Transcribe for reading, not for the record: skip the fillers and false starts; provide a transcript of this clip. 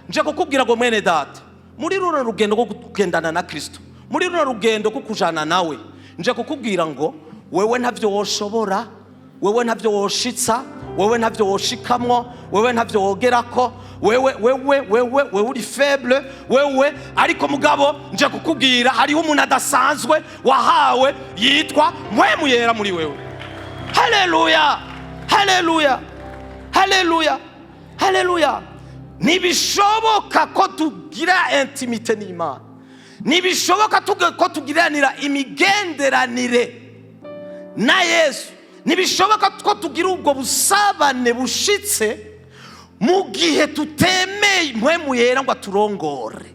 Nje kukubwira ngo mwene data, muri runo rugendo rwo kugendana na Kristo, muri runo rugendo rwo kujana nawe, nje kukubwira ngo wewe ntavyo woshobora, wewe ntavyo woshitsa, wewe ntavyo woshikamwo, wewe ntavyo wogerako, wewe, wewe, wewe, wewe uri faible wewe. Ariko mugabo nje kukubwira, hariho umuntu adasanzwe wahawe yitwa Mpwemu Yera muri wewe. Haleluya, haleluya, haleluya, haleluya! Ntibishoboka ko tugira intimité n'Imana, ntibishoboka ko tugiranira imigenderanire na Yesu, ntibishoboka ko tugira ubwo busabane bushitse mu gihe tutemeye Mpwemu Yera ngo aturongore.